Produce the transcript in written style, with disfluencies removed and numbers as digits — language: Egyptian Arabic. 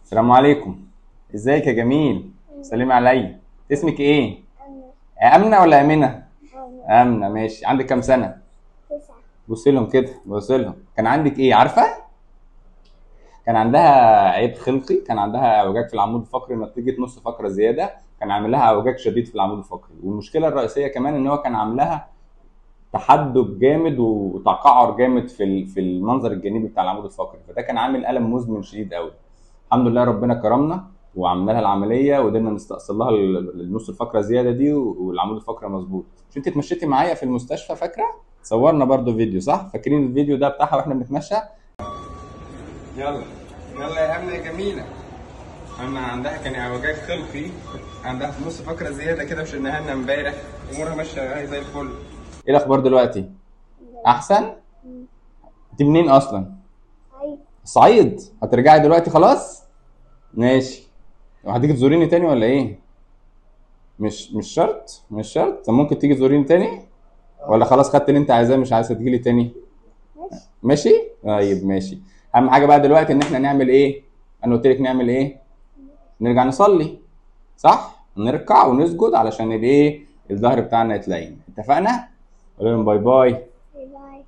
السلام عليكم. ازيك يا جميل؟ سلمي عليا. اسمك ايه؟ امنه ولا امنه؟ امنه، ماشي. عندك كام سنة؟ 9. بصي لهم كده، بصي لهم. كان عندك ايه عارفه؟ كان عندها عيب خلقي، كان عندها اعوجاج في العمود الفقري نتيجة نص فقره زيادة، كان عامل لها اعوجاج شديد في العمود الفقري، والمشكلة الرئيسية كمان ان هو كان عاملها تحدب جامد وتقعر جامد في المنظر الجانبي بتاع العمود الفقري، فده كان عامل الم مزمن شديد قوي. الحمد لله ربنا كرمنا وعملنا لها العملية وقدرنا نستأصل لها النص الفقرة زيادة دي والعمود الفقري مظبوط. مش انت اتمشيتي معايا في المستشفى فاكره؟ صورنا برضو فيديو صح؟ فاكرين الفيديو ده بتاعها واحنا بنتمشى؟ يلا يلا يا امنه يا جميلة. امنه عندها كان اعوجاج خلقي، عندها في نص فقره زيادة كده، وشلناها لنا امبارح، امورها ماشية زي الفل. ايه الاخبار دلوقتي؟ احسن؟ انت منين اصلا؟ صعيد. صعيد؟ هترجعي دلوقتي خلاص؟ ماشي. وهتيجي تزوريني تاني ولا ايه؟ مش شرط، مش شرط. طب ممكن تيجي تزوريني تاني؟ ولا خلاص خدت اللي انت عايزاه مش عايزه تجيلي تاني؟ ماشي. ماشي؟ طيب ماشي. اهم حاجة بقى دلوقتي ان احنا نعمل ايه؟ انا قلت لك نعمل ايه؟ نرجع نصلي صح؟ نركع ونسجد علشان الايه؟ الظهر بتاعنا يتلين. اتفقنا؟ قول لهم bye bye. bye bye.